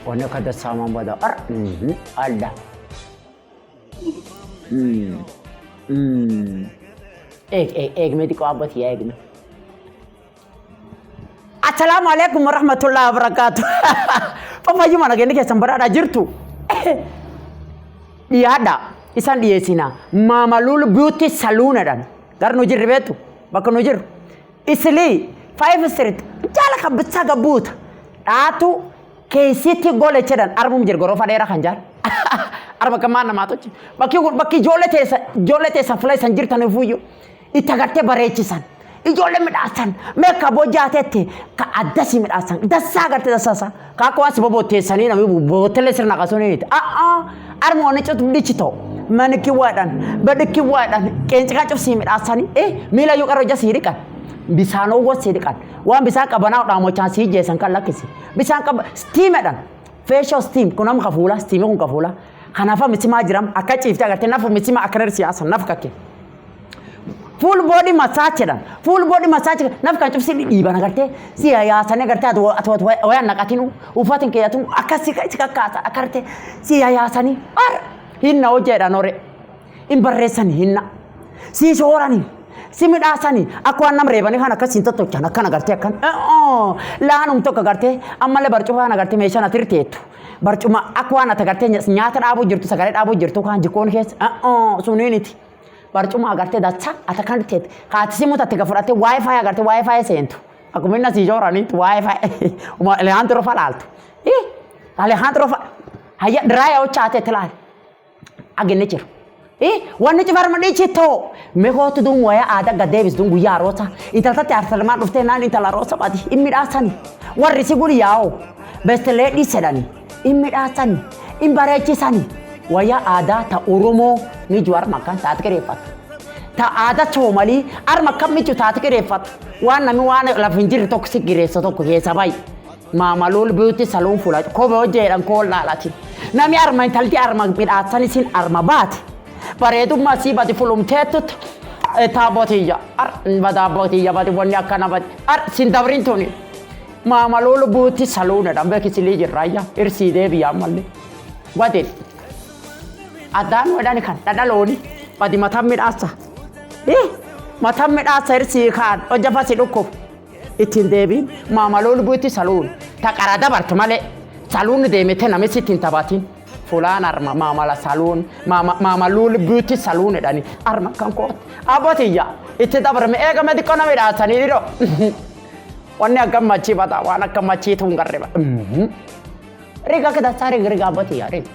Wanni akka dassaamaan bada. Ar alla. Eeg eeg eeg mee xiqqoo abbati yaa eegme. Assalaamu alaikum warahmatullahi wabarakatuh. Fafayyuma nageenyi keessan badhaadhaa jirtu. Dhiyaadha isaan dhiyeessina. Maamaluul Beauty Saloon jedhan. Gar nu jirri beektu bakka nu jirru. Isilii 5 Street jala kan bisaa gabbuuta. Dhaatu keessatti gole jedhan arbum jir gorofa dheeraa kan jaal. Arba kan maan namaa tochi. Bakki kun bakki ijoollee teessa ijoollee teessan fula isan jirtan ifuyyuu itti agartee bareechisan. Ijoollee midhaasan meeqa bojjaatetti ka addasii midhaasan dassaa agartee dassaasa. Ka akka waan si bobotteessanii namni bobotteellee sirna qasuun hin A'aa arma wanni cutu dichitoo. Manikii waadhaan badhikii waadhaan qeenci kan cufsii midhaasanii miila yoo qaroo jasii dhiqan. Bisaanowwan sii dhiqan. Waan bisaan qabanaa dhaamochaan sii jeessan kan lakkisi. Bisaan qaba steamedhaan. Facial steam kun amma kafuula steam kun kafuula. Kanaaf misimaa jiram akka ciiftee agartee nafu misimaa akkana siyaasa naf kakke. Full body massage jedhan. Full body massage naf kan cufsi dhiiban agartee si yaasanii agartee ati ati wayaan naqatinu uffatin keeyatinu akkas si kakkaasa agartee si yaasanii ar hinna hojjedhan hore hin barreessani hinna si soorani si midhaasani akka waan nam reebanii kan akkas hin tottolchan akkan agartee akkan laanum tokko agartee ammallee barcuma kan agartee meeshaan ati irteettu barcuma akka waan ati agartee nyaata dhaabuu jirtu sagalee dhaabuu jirtu kan jikoon keessa suniiniti. Barcuma agartee dacha ata kan teet kaati simu tatte ka fudhattee wifi agartee wifi seentu akkuma inni asii jooraniitti wifi uma Alejandro fa laaltu ih Alejandro fa hayya diraaya hojjaate itti laal aginni jiru. Ih wanni cifarma dhiichi too mekootu duun waya aadaa gad deebis duun guyyaa aroosa intaltatti arsalmaan dhuftee naan intala aroosa baati hin midhaasani warri si guli yaa'oo bestelee dhiisedhani hin midhaasani hin bareechisani waya aadaa ta Oromoo ni jiru arma akkan taate kireeffatu. Ta aadaa Soomalii arma akkam michu taate kireeffatu. Waan namni waan lafa hin jirre tokko si kireessa tokko keessa bayi. Maamaluul Beauty Saloon fuula kophee hojjeedhan koon laalati. Namni arma intalti arma midhaasani sin arma baate. Bareedummaa sii badi fulumteettut taabotiyya. Ar badaa botiyya badi wanni akkana badi. Ar sin dabrin tuni. Maamaluul Beauty Saloon jedhan beekisilii jirraayya irsii deebiyaa ammallee. Wadin. Addaan wedhani kan dhadha looni badi matan midhaassa. Matan midhaassa irsii kaan hojja fasi dhukkub. Ittiin deebiin maamaloon buuti saluun ta qara dabartu malee saluun deemete nami sitti hin taphatin. Fulaan arma maamala saluun maamaluul buuti saluun jedhani arma kan kooti. Abbotiyya itti dabarme eegame xiqqoo na midhaasanii dhiroo. Wanni akka machii bata waan akka machiitu hin garre. Riga akka dasaa riga riga abbotiyya riga.